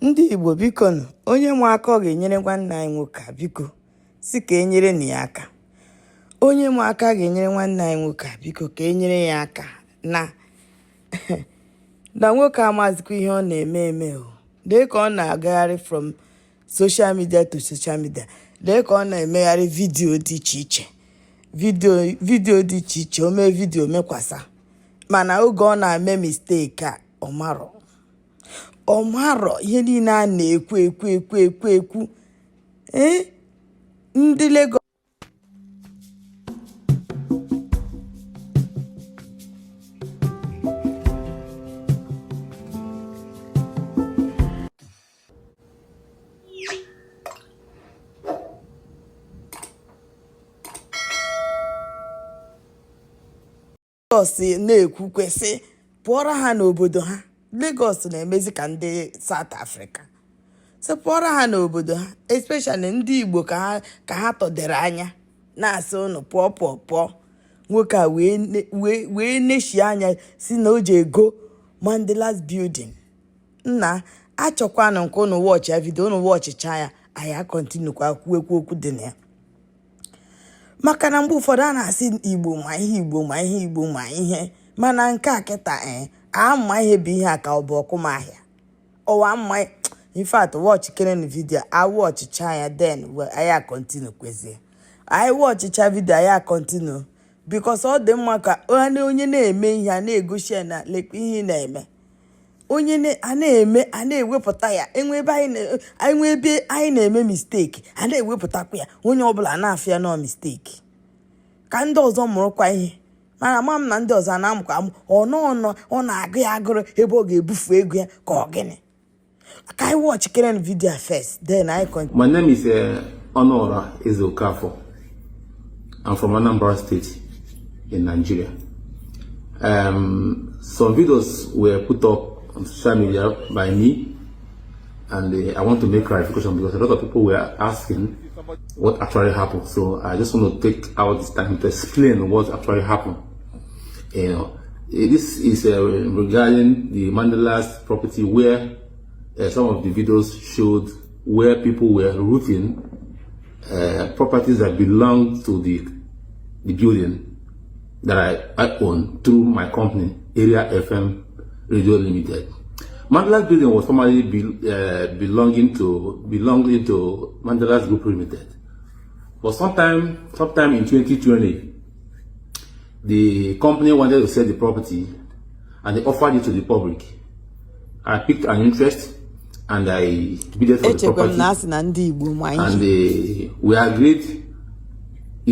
Ndị Igbo, biko nụ, onye ma aka ọ ga-enyere nwanne anyị nwoke a, biko si ka enyere na ya aka. Onye ma aka ga-enyere nwanne anyị nwoke a, biko ka enyere ya aka na nwoke amazikwa ihe ọ na-eme eme o. Lee ka ọ na-agagharị from social media to social media. Lee ka ọ na-emegharị video dị iche iche, video dị iche iche. O mee video mekwasa, mana oge ọ na-eme mistake a, ọ marọ, ọ marọ ihe niile a na-ekwu ekwu ekwu ekwu ekwu. Ee, ndị Lagos. Lagos na-ekwukwe sị pụọrọ ha n'obodo ha. Lagos na-emezi ka ndị South Africa sị pụọrọ ha n'obodo ha, especially ndị Igbo ka ha tọdere anya na-asị ụnụ pụọ, pụọ, pụọ. Nwoke a wee neshi anya si na o ji ego Mandela's Building. Nna, achọkwanụ nke ụnụ watch ya video, ụnụ watchịcha ya, anyị acontinue kwa kwuekwu okwu dị na ya, maka na mgbe ụfọdụ a na-asị Igbo ma ihe, Igbo ma ihe, Igbo ma ihe, mana nke a kịta, ee, ama ihe bụ ihe a ka ọ bụ ọkụmahịa ọwa mma. In fact, watch keren video a, watchịcha ya, then anyị acontinue kwezie. Anyị watchịcha video, anyị acontinue, because ọ dị mma ka onye na-eme ihe a na-egosi ya na lekwa ihe ị na-eme. Onye a na-eme, a na-ewepụta ya. Enwe ebe anyị na-eme mistake, a na-ewepụtakwa ya, onye ọbụla na-afụ ya nọ mistake, ka ndị ọzọ mụrụkwa ihe. Mana ama m na ndị ọzọ a na-amụkwa amụ. Ọ nọ ọ na-agụ ya agụrụ ebe ọ ga-ebufu ego ya ka ọ gịnị. Ka anyị watch keren video first, then I continue. My name is Honora Ezeokafo. I'm from Anambra State in Nigeria. Some videos were put up on social media by me, and I want to make clarification because a lot of people were asking what actually happened. So I just want to take out this time to explain what actually happened. This is regarding the Mandela's property, where some of the videos showed where people were looting properties that belonged to the building that I own through my company, Area FM Radio Limited. Mandela's building was formerly belonging to Mandela's Group Limited. But sometime in 2020, the company wanted to sell the property and they offered it to the public. I picked an interest and I bidded for the property. And we agreed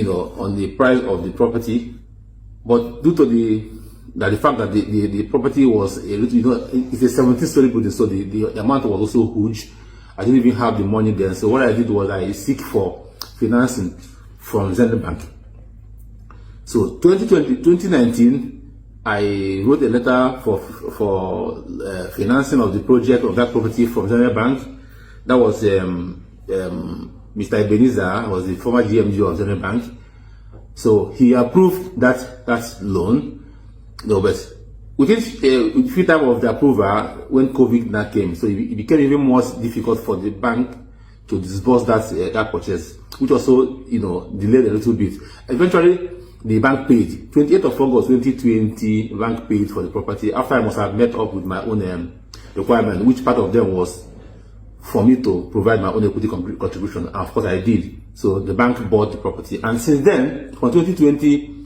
on the price of the property. But due to the fact that the property was a little, it's a 17-story building, so the amount was also huge. I didn't even have the money then. So what I did was I seek for financing from Zenith Bank. So 2020, 2019, I wrote a letter for financing of the project of that property from Zenith Bank. That was Mr. Ebenezer, was the former GMG of Zenith Bank. So he approved that loan. No, but within a few time of the approval, when COVID now came, so it became even more difficult for the bank to disburse that purchase, which also delayed a little bit. Eventually, the bank paid. 28th of August 2020, bank paid for the property after I must have met up with my own requirement, which part of them was for me to provide my own equity contribution. And of course, I did. So the bank bought the property. And since then, from 2020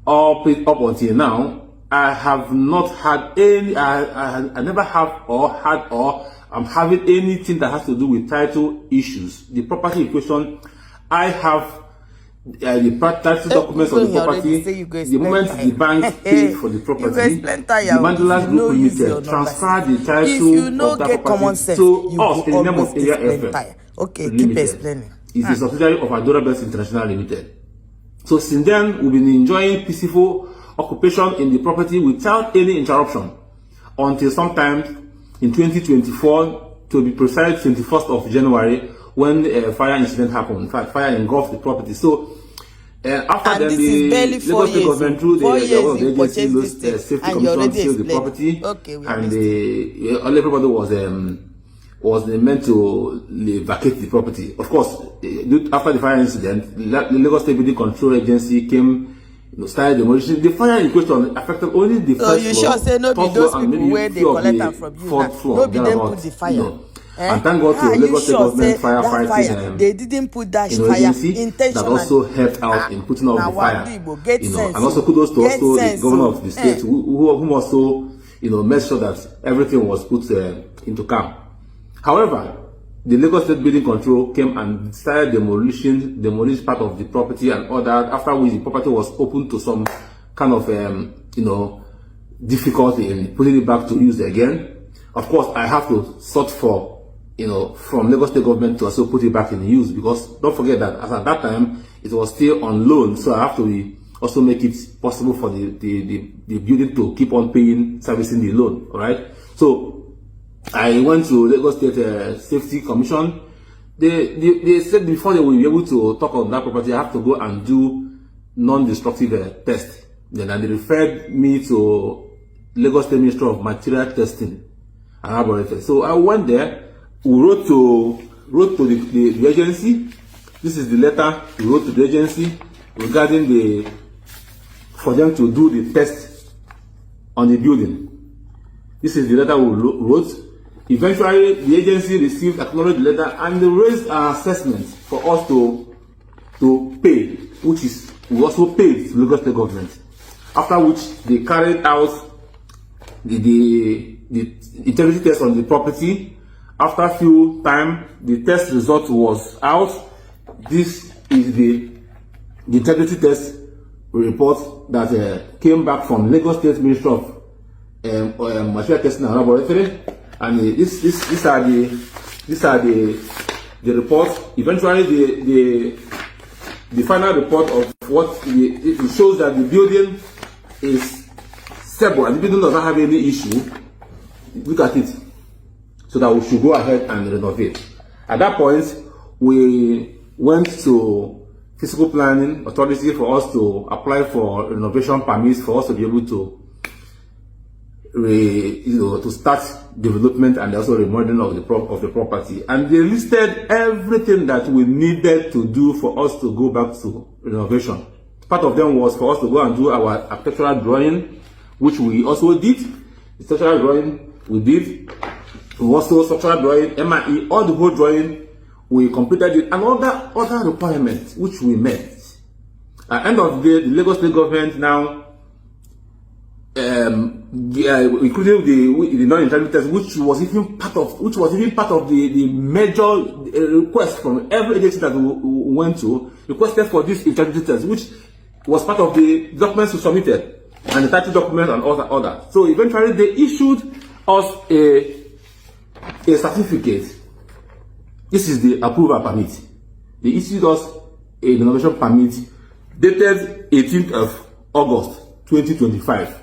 up until now, I have not had any, I never have or had or I'm having anything that has to do with title issues. The property in question, I have the title documents of the property. The moment the bank paid for the property, the Mandela's Group Limited transferred the title of that property to us in the name of Area FM. Okay, Limited. Keep explaining. It's a subsidiary of Adora Best International Limited. So since then, we've been enjoying peaceful occupation in the property without any interruption until sometime in 2024, to be precise, 21st of January, when a fire incident happened. In fact, fire engulfed the property. So after And then, this the is barely 4 Lagos State years. government through the, Four the, years one of the you agency, purchased Lagos, this thing Safety and you Commission already sealed the explained. property, Okay, we are and listening. everybody was was meant to vacate the property. Of course, after the fire incident, the Lagos State Building Control Agency came, started demolition. The fire in question affected only the So first you floor, sure say no be third those floor, and people maybe wey dey few of collect the am from you fourth now, floor, no be them put thereabout, the fire? you know. Eh? And thank God to How you Lagos State sure say Government that firefighting fire, they didn't put that fire agency that intentionally? also helped out Ah, in putting out na the wa fire. ndị Igbo get And sense also o, kudos to get also the sense governor o. of the state, Eh. whom also made sure that everything was put into calm. However, the Lagos State Building Control came and started demolition, demolished part of the property and all that, after which the property was open to some kind of difficulty in putting it back to use again. Of course, I have to sort for, from Lagos State government to also put it back in use, because don't forget that as at that time, it was still on loan. So I have to also make it possible for the building to keep on paying, servicing the loan. All right. So I went to Lagos State Safety Commission. They said before they will be able to talk on that property, I have to go and do non-destructive test. Then and they referred me to Lagos State Ministry of Material Testing and Laboratory. So I went there. We wrote to the agency. This is the letter we wrote to the agency regarding the for them to do the test on the building. This is the letter we wrote. Eventually, the agency received, acknowledged the letter, and they raised an assessment for us to pay, which is we also paid to Lagos State government. After which, they carried out the integrity test on the property. After few time, the test result was out. This is the integrity test report that came back from Lagos State Ministry of Material Testing and Laboratory, and this, this, these are the reports. Eventually, the final report of what the, it shows that the building is stable and the building does not have any issue. Look at it, so that we should go ahead and renovate. At that point, we went to Physical Planning Authority for us to apply for renovation permits for us to be able to re, you know, to start development and also remodeling of the property. And they listed everything that we needed to do for us to go back to renovation. Part of them was for us to go and do our architectural drawing, which we also did. The structural drawing we did. We also structural drawing, MIE, all the whole drawing, we completed it, and other requirements which we met. At the end of the day, the Lagos State government now, including the non-integrity test, which was even part of the major request from every agency that we went to, requested for this integrity test, which was part of the documents we submitted, and the title documents and other. So eventually they issued us a certificate. This is the approval permit. They issued us a renovation permit dated 18th of August 2025.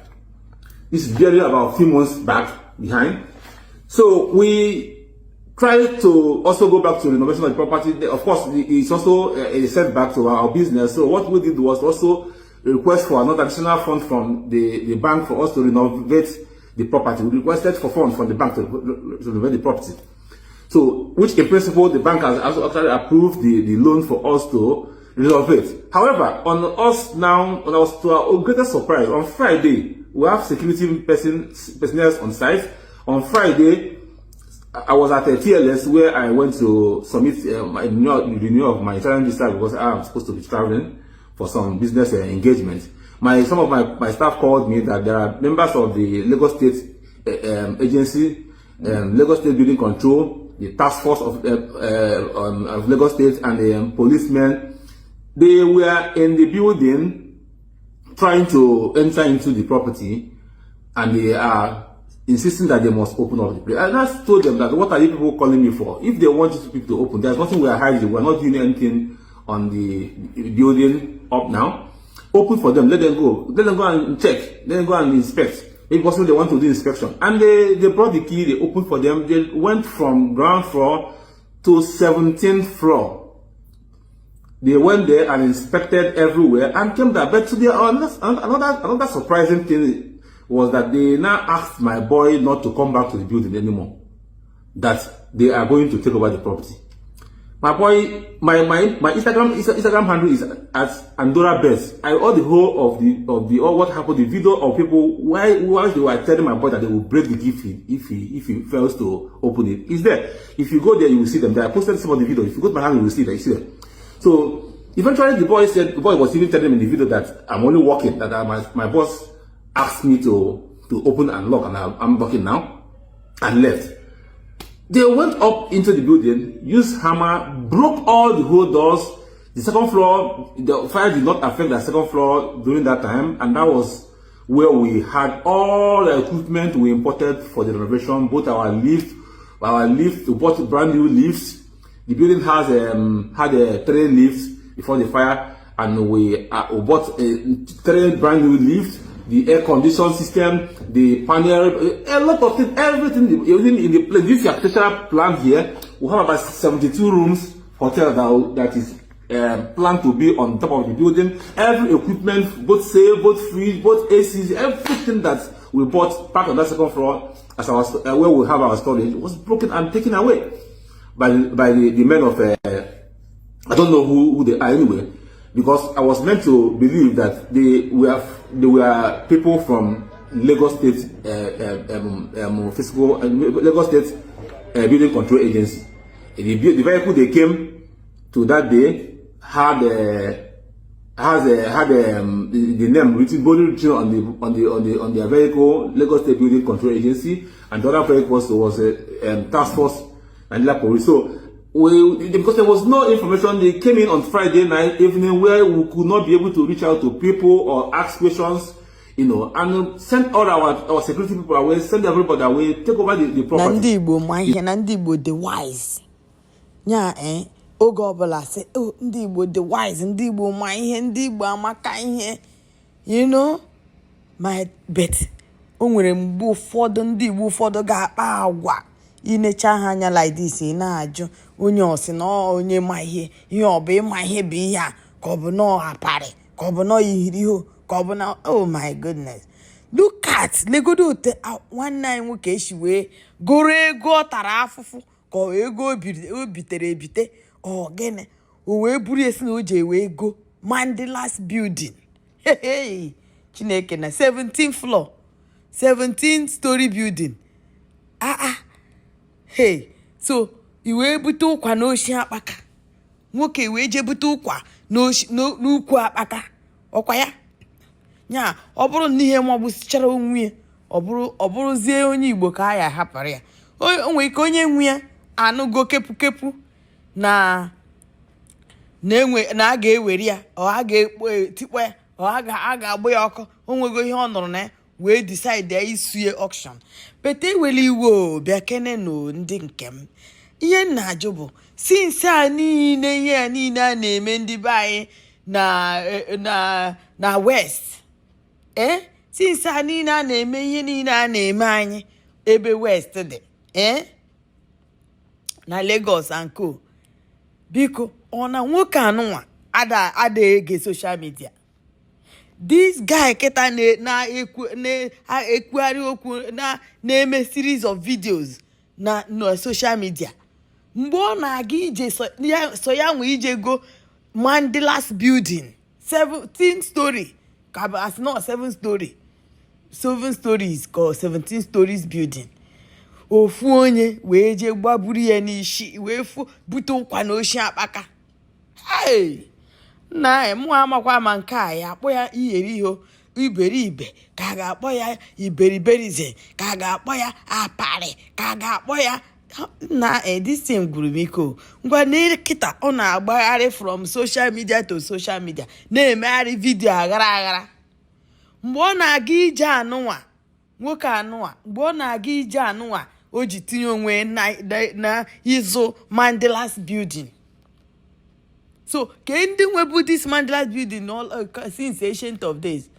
This is barely about a few months back behind. So we tried to also go back to renovation of the property. Of course, it's also a setback to our business. So what we did was also request for another additional fund from the bank for us to renovate the property. We requested for funds from the bank to renovate the property. So, which in principle, the bank has actually approved the loan for us to renovate. However, on us now, on us, to our greatest surprise, on Friday, we have security personnel on site. On Friday, I was at a TLS where I went to submit my renewal of my Italian visa because I am supposed to be traveling for some business engagement. Some of my staff called me that there are members of the Lagos State agency, Lagos State Building Control, the task force of Lagos State, and the policemen. They were in the building trying to enter into the property, and they are insisting that they must open up the place. And I told them that, what are you people calling me for? If they want you people to open, there's nothing we are hiding. We are not doing anything on the building up now. Open for them, let them go. Let them go and check. Let them go and inspect. Maybe possibly they want to do inspection. And they brought the key, they opened for them. They went from ground floor to 17th floor. They went there and inspected everywhere and came back. But to their another surprising thing was that they now asked my boy not to come back to the building anymore. That they are going to take over the property. My boy, my Instagram handle is @AndorraBest. I all the whole of the all what happened, the video of people why they were telling my boy that they will break the gift if he fails to open it, is there. If you go there, you will see them. There, I posted some of the video. If you go to my handle, you will see that. You see them. So eventually, the boy was even telling him in the video that I'm only working, that my boss asked me to open and lock, and I'm working now, and left. They went up into the building, used hammer, broke all the whole doors. The second floor, the fire did not affect the second floor during that time, and that was where we had all the equipment we imported for the renovation, both our lift, we bought brand new lifts. The building has had three lifts before the fire, and we bought three brand new lifts, the air condition system, the panel, a lot of things, everything, even in the place. This architectural plan here, we have about 72 rooms hotel that is planned to be on top of the building. Every equipment, both safe, both fridge, both ACs, everything that we bought part of that second floor as our where we have our storage was broken and taken away by the men of I don't know who they are anyway, because I was meant to believe that they were people from Lagos State physical Lagos State Building Control Agency. The vehicle they came to that day had has a, had the name written, boldly written on the on their vehicle, Lagos State Building Control Agency, and the other vehicle was a task force Nigeria Police. So we, because there was no information, they came in on Friday night evening where we could not be able to reach out to people or ask questions, and send all our security people away, send everybody away, take over the Na property. Ndị Igbo ma ihe, na ndị Igbo dị wise nya oge ọbụla sị, "Oh, ndị Igbo dị wise, ndị Igbo ma ihe, ndị Igbo amaka ihe." Ma but o nwere mgbe ụfọdụ ndị Igbo ụfọdụ ga-akpa agwa, inecha ha anya like this, ị na-ajụ onye ọsị na ọ onye ma ihe, ihe ọ bụ ịma ihe bụ ihe a, ka ọ bụ na ọ aparị, ka ọ bụ na ọ yihiri ihe, ka ọ bụ na, oh my goodness, look at legodo ote nwanne anyị nwoke esi wee goro ego ọ tara afụfụ, ka ọ ego o bitere ebite, ọ gịnị, o wee buru esi na o ji wee go Mandilas building. Hey, Chineke, na 17 floor, 17 story building. Ah ah, hey, so i wee bute ụkwa n'oshi akpaka, nwoke wee jee bute ụkwa n'ukwu akpaka ọkwa ya nya. Ọ bụrụ na ihe magbụsichara onwe ya, ọ bụrụzie onye Igbo ka a ya ahapụrụ ya, o nwere ike onye nwe ya anụgo kepukepu na na-enwe na a ga-ewere ya, ọ a ga-ekpo etikpọ ya, ọ a ga-agba ya ọkụ. O nwego ihe ọ nụrụ na ya wee decide ya isue auction pete. Ewela iwe o, bịa kene no ndị nke m. Ihe m na-ajụ bụ, since a niile, ihe a niile a na-eme ndị be anyị na west, since a niile a na-eme ihe niile a na-eme anyị ebe west dị, na Lagos and co, biko, ọ na nwoke anụnwa ada ege social media? This guy kịta na-ekwugharị okwu, na-eme series of videos na social media, mgbe ọ na-aga ije so ya nwe ije go Mandilas building 17 story, ka bụ as not 7 story, 7 stories ka 17 stories building, ofu onye wee jee gbaburu ya n'isi wee fu bute ụkwa na oshi akpaka. Hey! Nna anyị, mụ amakwa ma nke a ya akpọ ya iyeri ihe iberibe, ka a ga-akpọ ya iberiberize, ka a ga-akpọ ya aparị, ka a ga-akpọ ya na this thing gwuru m ike o. Ngwa, na kịta ọ na-agbagharị from social media to social media, na-emegharị video aghara aghara mgbe ọ na-aga ije anụnwa, nwoke anụnwa, mgbe ọ na-aga ije anụnwa o ji tinye onwe na ịzụ Mandilas building. So ke ndị nwebu this Mandilas building all, since ancient of days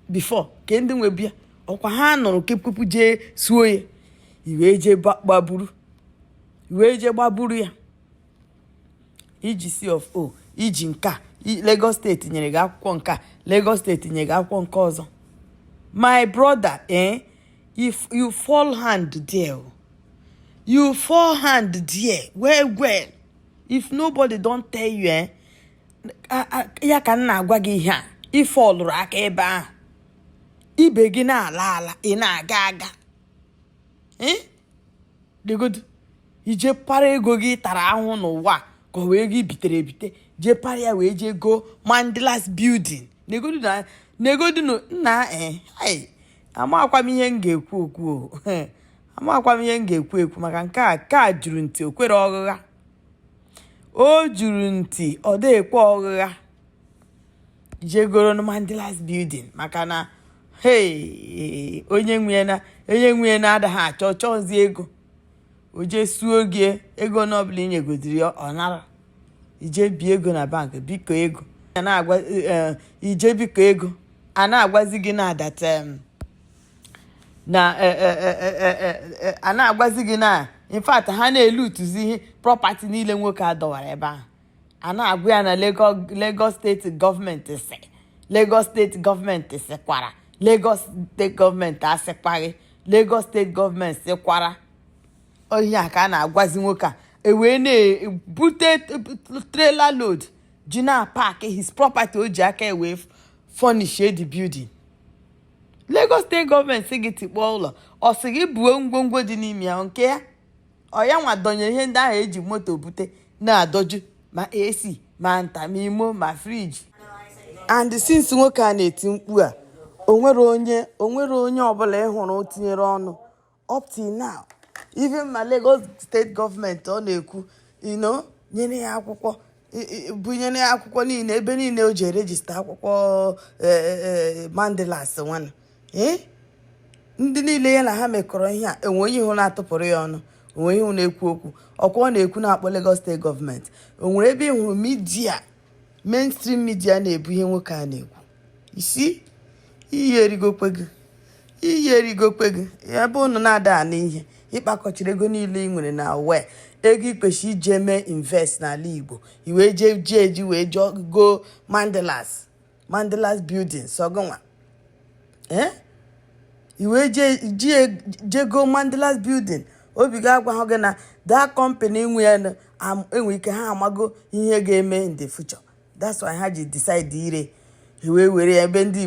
before, ke ndị nwebu ya? Ọkwa ha nụrụ kepụkepụ jee suo ya, iwee jee gbaburu, iwee jee gbaburu ya iji C of O, iji nke a Lagos Steeti nyere gị akwụkwọ nke a, Lagos Steeti nyere gị akwụkwọ nke ọzọ. My brother, if you fall hand there o. You fall hand there well well. If nobody don tell you, eh, ya ka m na-agwa gị ihe a. Ị fọlụrụ aka ebe ahụ, ibe gị na-ala ala, ị na-aga aga. Eh, legodu, ije para ego gị tara ahụhụ n'ụwa ka ọ wee gị bitere ebite, jee para ya wee jee go Mandilas building. Negodu na negodu nna. Eh, amakwa m ihe m ga-ekwu okwu o, amakwa m ihe m ga-ekwu ekwu maka nke a ka juru ntị. O kwere ọghụgha, o juru ntị, ọ dịghịkwa ọghụgha. Jegoro na Mandilas building maka na, hey, onye nwe na onye nwe na-adaghị achọ chọọzi ego. O jee suo gị ego n'ọbụla i nyegodiri ya, ọ nara. Ije bie ego na bank, biko ego a na-agwa, ije biko ego a na-agwazi gị na that na a na-agwazi gị na, in fact, ha na-elutuzi ihe property niile nwoke a dọwara ebe ahụ. A na-agwa ya na Lagos State gọọmenti si, Lagos State gọọmenti sịkwara, Lagos State gọọmenti asịkwaghị, Lagos State gọọmenti sịkwara. Ihe a ka a na-agwazi nwoke a ewee na-ebute trailer load ji na pack his property o ji aka ewee furnish the building. Lagos State gọọmenti sị gị tikpọọ ụlọ, ọ sị gị buo ngwongwo dị n'ime ya nke ya. Ọ ya nwa dọnyere ihe ndị ahụ eji moto bute na-adọju, ma AC, ma nta, ma imo, ma fridge. And since nwoke a na-eti mkpu a, onwere onye ọbụla ị hụrụ tinyere ọnụ up till now? Even ma Lagos State gọọmenti ọ na-ekwu nyere ya akwụkwọ, bunyere ya akwụkwọ niile ebe niile o ji e register akwụkwọ Mandilas nwana. Ndị niile ya na ha mekọrọ ihe a, enwe onye ihu na-atụpụrụ ya ọnụ? Onwe ihu na-ekwu okwu? Ọkwa ọ na-ekwu na-akpọ Lagos State gọọmenti. O nwere ebe ị hụrụ media, mainstream media, na-ebu ihe nwoke a na-ekwu? Isi iyi erigokwe gị, iyi erigokwe gị. Ebe unu na-ada n'ihe ịkpakọchiri ego niile ị nwere na wee ego ikpechi ije mee invest n'ala Igbo, i wee jee jee eji wee jụọ go Mandilas building sọgụnwa. Ee, i wee jee jee go Mandilas building. Obi ga-agwa gị na that company nwe ya enwe ike ha amago ihe ga-eme in the future. That's why ha ji decide ire, wee were ya. Ebe ndị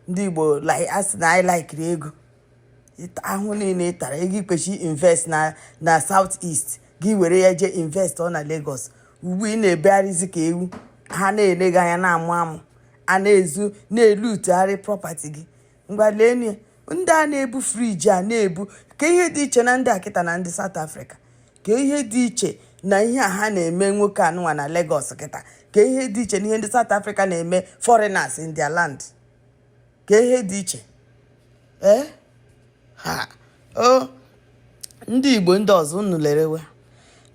Igbo like asị na anyị likiri ego ahụ niile ị tara, ego ikpechi invest na South East, gị were ya jee invest ọ na Lagos. Ugbu ị na-ebegharịzi ka ewu, ha na-ele gị anya na-amụ amụ, a na-ezu na-elu utugharị property gị. Ngwa, leenu ya, ndị a na-ebu fridge a na-ebu. Ka ihe dị iche na ndị a kịta na ndị South Africa? Ka ihe dị iche na ihe a ha na-eme nwoke anụnwa na Lagos kịta? Ka ihe dị iche na ihe ndị South Africa na-eme foreigners in their land? Ka ihe dị iche? Ee, ha o ndị Igbo ndị ọzọ, unu lerewe.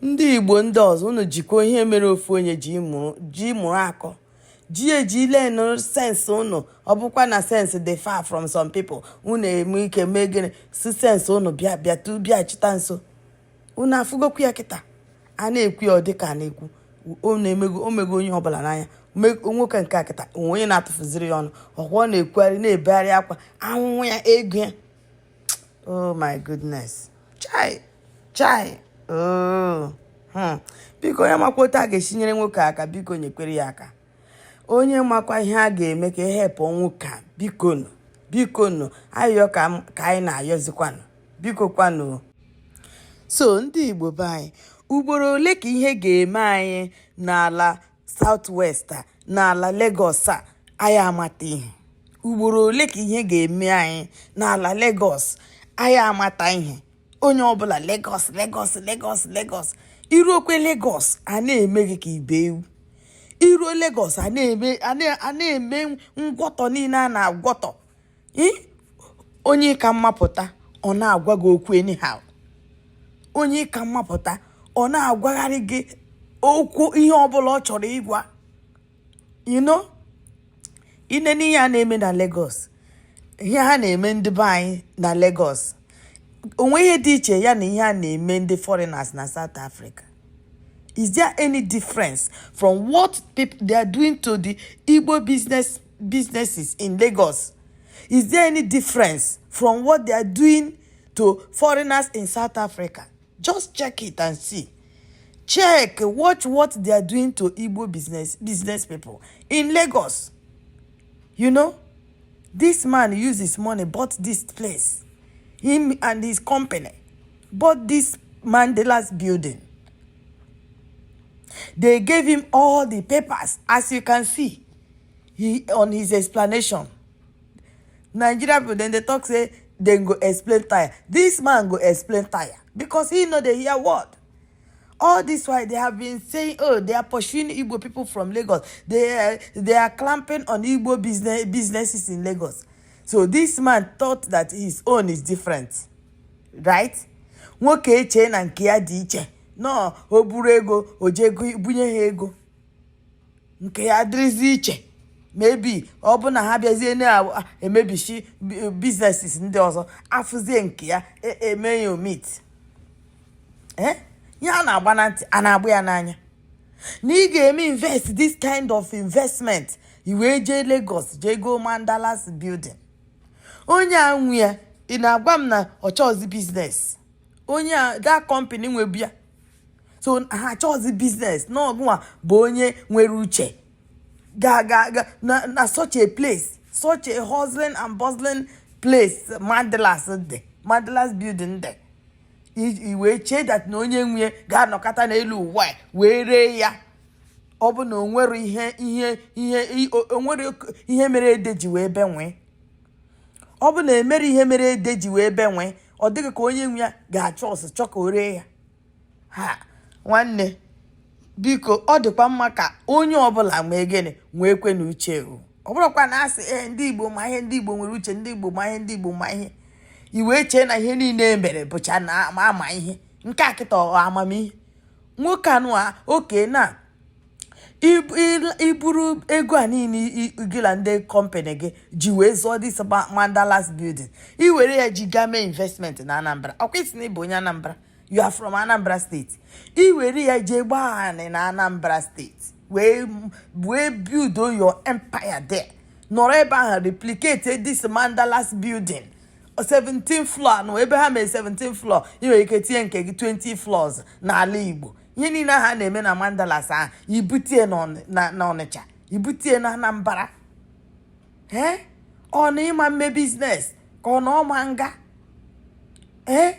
Ndị Igbo ndị ọzọ, unu jikwa ihe mere ofu onye ji mụrụ akọ ji eji lenu sense unu. Ọ bụkwa na sense dị far from some people. Unu eme ike mee gịnị si sense unu bịa bịa tu bịachita nso. Unu afụgokwu ya kịta a na-ekwu ya, ọ dịka a na-ekwu o na-emego omego onye ọbụla n'anya. Nwoke nke a kịta onwe onye na-atụfuziri ya ọnụ. Ọkwa ọ na-ekwugharị, na-ebegharị akwa ahụhụ ya, ego ya. Oh my goodness, chai chai, oh. Biko, onye makwa otu a ga-esi nyere nwoke aka, biko nyekwere ya aka. Onye makwa ihe a ga-eme ka ehepụ nwoke a, biko nụ, biko nụ, ayọ ka anyị na-ayọzikwanụ, biko kwanụ. So ndị Igbo be anyị, ugboro ole ka ihe ga-eme anyị n'ala South West a, n'ala Lagos a, anyị amata ihe? Ugboro ole ka ihe ga-eme anyị n'ala Lagos, anyị amata ihe? Onye ọbụla, Lagos, Lagos, Lagos, Lagos. Iruokwe Lagos, a na-eme gị ka ibe ewu. Iruo Lagos, a na-eme ngwọtọ niile a na-agwọtọ. Onye ka mmapụta, ọ na-agwa gị okwu anyhow. Onye ka mmapụta, ọ na-agwagharị gị okwu ihe ọbụla ọ chọrọ ịgwa. Inene ihe a na-eme na Lagos, ihe ha na-eme ndị be anyị na Lagos, onwe ihe dị iche ya na ihe a na-eme ndị foreigners na South Africa? Is there any difference from what people they are doing to the Igbo businesses in Lagos? Is there any difference from what they are doing to foreigners in South Africa? Just check it and see. Check, watch what they are doing to Igbo business people in Lagos. This man used his money, bought this place. Him and his company bought this Mandilas building. They gave him all the papers, as you can see he on his explanation. Nigeria people dem dey talk say dem go explain tire. This man go explain tire because he no dey hear word. All this while they have been saying, oh, they are pursuing Igbo people from Lagos. They are clamping on Igbo businesses in Lagos. So this man thought that his own is different, right? Nwoke eche na nke ya dị iche. No, o buru ego, o jee bunye ha ego. Nke ya dịrịzi iche. Maybe ọ bụ na ha bịazie na-emebishi businesses ndị ọzọ, afụzie nke ya eme ya omit. Eh? Ihe a na-agba na ntị, a na-agba ya n'anya. Na ị ga-eme invest this kind of investment, i wee jee Lagos jee go Mandilas building. Onye a nwe ya, ị na-agwa m na ọ chọọzi business? Onye a, that company nwe bịa. So ha achọghịzi business na ọgụnwa bụ onye nwere uche ga ga ga na such a place, such a hustling and bustling place Mandilas dị, Mandilas building dị. I wee chee that na onye nwe ga-anọkọta n'elu ụwa wee ree ya. Ọ bụ na o nwere ihe o nwere ihe mere ede ji wee benwee. Ọ bụ na emere ihe mere ede ji wee benwee, ọ dịghị ka onye nwe ya ga-achọ ọsọ chọ ka o ree ya. Ha nwanne, biko, ọ dịkwa mma ka onye ọbụla nwee gịnị, nwee kwe na uche o. Ọ bụrụkwa na asị ee, ndị Igbo ma ihe, ndị Igbo nwere uche, ndị Igbo ma ihe, ndị Igbo ma ihe, i wee chee na ihe niile e mere bụcha na ama ihe. Nke a kịta ọ amamihe nwoke anụ a oke na iburu ego a niile gị na ndị company gị ji wee zụọ this Mandilas building, i were ya ji gaa mee investment na Anambra. Ọkwa isi na ịbụ onye Anambra, you are from Anambra State. I were ya jee gbaa anị na Anambra State, wee build your empire there, nọrọ ebe ahụ replicate this Mandilas building, 17 floor nụ ebe ha mere 17 floor. Ị nwere ike tinye nke gị 20 floors n'ala Igbo. Ihe niile ahụ a na-eme na Mandilas ahụ, ibutie n'Ọnịcha, ibutie na Anambra. Ee, ọ na ịma mme business ka ọ na ọma nga. Ee,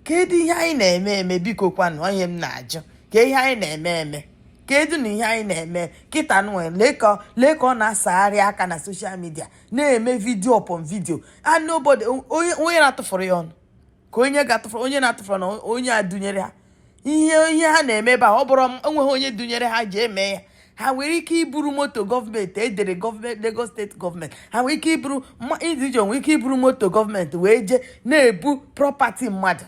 kedu ihe anyị na-eme eme? Biko kwanụ, onye m na-ajụ ka ihe anyị na-eme eme, kedu na ihe anyị na-eme kịta nụ? Lee ka ọ na-asagharị aka na social media, na-eme video upon video, and nobody, onye na-atụfuru ya ọnụ ka onye ga-atụfuru, onye na-atụfuru na onye a dunyere ha ihe ha na-eme ebe a. Ọ bụrụ enweghị onye dunyere ha ji eme ya, ha nwere ike iburu moto gọọmenti edere gọọmenti Lagos State gọọmenti. Ha nwere ike iburu individual, nwere ike iburu moto gọọmenti wee jee na-ebu property mmadụ,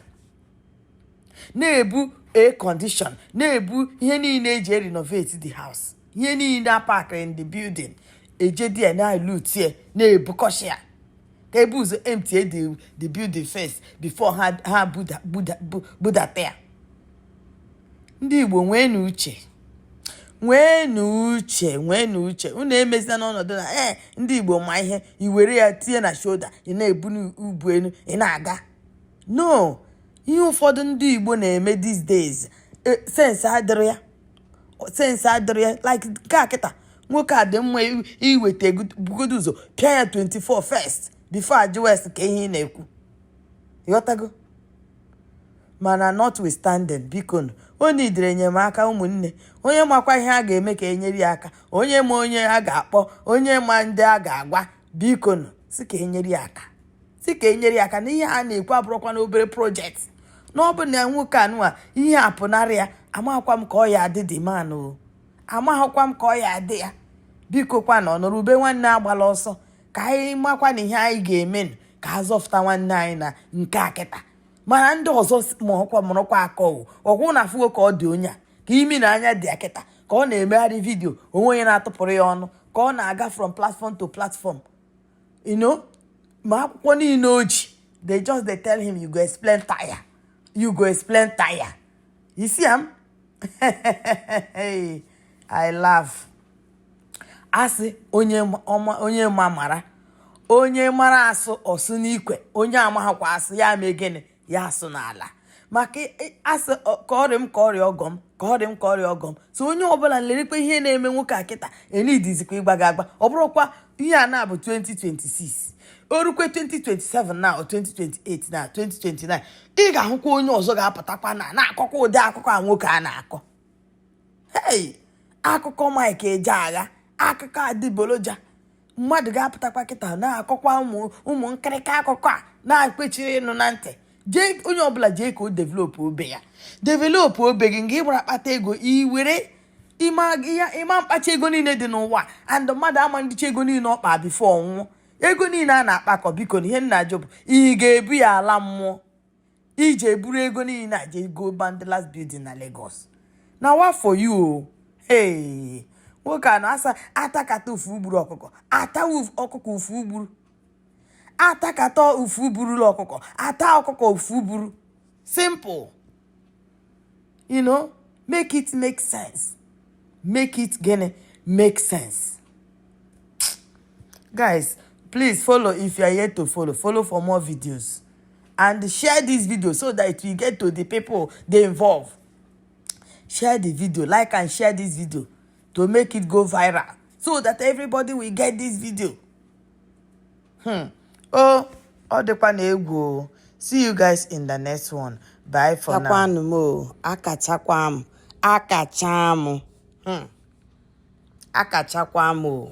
na-ebu air condition, na-ebu ihe niile eji renovate the house, ihe niile apakịrị in the building, eje there na-elutie, na-ebukọshi ya ka ebu ụzọ empty the building first before ha budata ya. Ndị Igbo, nwee na uche, nwee na uche, nwee na uche. Unu emezina n'ọnọdụ na ee, ndị Igbo ma ihe, i were ya tinye na shoulder, ị na-ebu ubu elu, ị na-aga. No, ihe ụfọdụ ndị Igbo na-eme these days, sense adịrị ya, sense adịrị ya. Like nke a kịta, nwoke a dị mma iweta bugodo ụzọ pịa ya 24 first before ajụ west ka ihe ị na-ekwu, ịghọtago? Mana notwithstanding, biko, o nidere enyemaka ụmụnne. Onye makwa ihe a ga-eme ka enyere ya aka, onye ma onye a ga-akpọ, onye ma ndị a ga-agwa, biko nụ, si ka enyere ya aka, si ka enyere ya aka. Na ihe a na-ekwu abụrụkwa na obere project na ọ bụ na nwoke anụwa ihe apụnarị ya, amaghịkwa m ka ọ ya adị dị man o, amaghịkwa m ka ọ ya adị ya. Biko kwa, na ọnọrọ ube nwanne agbala ọsọ, ka anyị makwa na ihe anyị ga-eme ka a zọfụta nwanne anyị na nke a kịta. Mana ndị ọzọ ma ọkwa mụrụkwa akọ o ọkwụ na afụgo ka ọ dị onye a, ka imi na anya dị ya kịta, ka ọ na-emegharị video onwe onye na-atụpụrụ ya ọnụ, ka ọ na-aga from platform to platform, ma akwụkwọ niile o ji. They just dey tell him, "You go explain tire, you go explain tire." You see am? I laugh. Asị onye ọma, onye ma mara, onye mara asụ ọsụ n'ikwe, onye amaghịkwa asụ ya mee gịnị? Ya asụ n'ala. Maka asị ka ọrịa m ka ọrịa ọgọ m, ka ọrịa m ka ọrịa ọgọ m. So onye ọbụla lerekwa ihe na-eme nwoke a kịta, enidizikwa ịgba gị agba. Ọ bụrụkwa ihe a na-abụ 2026, o rukwe 2027 na 2028 na 2029, ị ga-ahụkwa onye ọzọ ga-apụtakwa na na-akọkwa ụdị akụkọ a nwoke a na-akọ. Hey, akụkọ Mike Ejeagha, akụkọ adịgboloja. Mmadụ ga-apụtakwa kịta na-akọkwa ụmụ ụmụ nkịrịka akụkọ a na-ekpechiri ịnụ na ntị. Jee, onye ọbụla jee ka o develop obe ya, develop obe gị. Nga ịgbara akpata ego, i were ịma ịma mkpacha ego niile dị n'ụwa, and mmadụ ama ndịcha ego niile ọkpa before ọnwụọ. Ego niile a na-akpakọ, biko, na ihe nna ajụ bụ, ị ga-ebu ya ala mmụọ? Ije buru ego niile a jee go Mandilas Building na Lagos na wa for you o. Hey, nwoke a na-asa atakata ufu ugburu ọkụkọ, ata ọkụkọ ufu ugburu, atakata ufu burula ọkụkọ, ata ọkụkọ ufu buru. Simple, make it make sense. Make it gịnị? Make sense. Guys, please follow if you are yet to follow. Follow for more videos and share this video so that it will get to the people they involve. Share the video, like and share this video to make it go viral so that everybody will get this video. Oh, ọ dịkwa na egwu o. See you guys in the next one. Bye for now. Akwanụ m o, akachakwa m, akacha m, akachakwa m o.